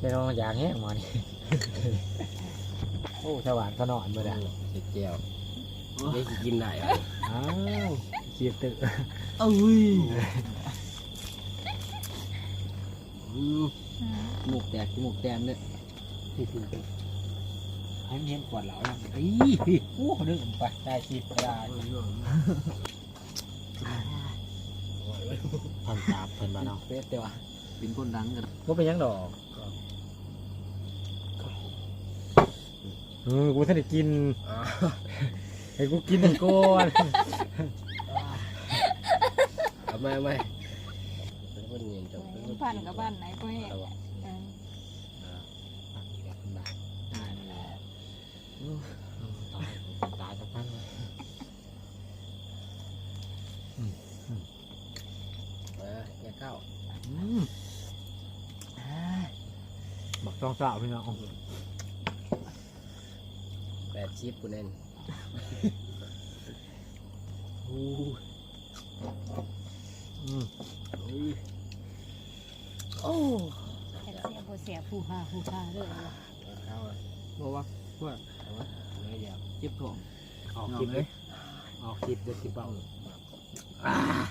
ແຕ່ວ່າມັນຢາກແຮງໝໍນີ້. ໂອ້ ສະຫວ່ານຂະໜອນເບິດອະ ເຮັດແຈ່ວ ໄດ້ຊິກິນໄດ້. ອ້າວ ຊີບຕຶ ເອີຍ ອືມ ໝູກແຕກ ໝູກແຕນເດ້. ໃຫ້ມັນເຫັນຂວດເຫຼົ້ານຳ. ອີ ໂອ້ ດຶງໄປ ໄດ້ສິບກະດາ. ພັນຕາບເພິ່ນວ່າເນາະ ເປັດແຕ່ວ່າເປັນຄົນດັງກັນ ບໍ່ເປັນຫຍັງດອກ. ເອີ ກູບໍ່ທັນໄດ້ກິນ ອ້າວ ໃຫ້ກູກິນກ່ອນ. ເອົາໃໝ່ ເອົາໃໝ່ ເປັນຄົນເຢັນ ເຈົ້າເປັນຄົນ ພັນກັບພັນໄຫນບໍ່ແຮງ. ເອີ ອ່າ ພັນນີ້ແຫຼະ ພັນບາດ ຕາຍແລ້ວ. ໂອ້ ຕາຍ ຕາຍຈັກພັນເລີຍ. ອືມ ອືມ ເອີ ແກ່ເຂົ້າ ອືມ ບັກຊອງຊາວ ພີ່ນ້ອງ ແປດສິບພຸ້ນເອງ. ໂອ້ ອືມ ໂອ້ ແຊບບໍ່ແຊບ ຮູ້ຮາ ຮູ້ຮາເດີ. ເອົາ ບໍ່ວ່າ ພວກ ເອົາ ເອົາ ເຈັບທ້ອງ ອອກຄລິບເລີຍ ອອກຄລິບເດີ ຄລິບເບົາ.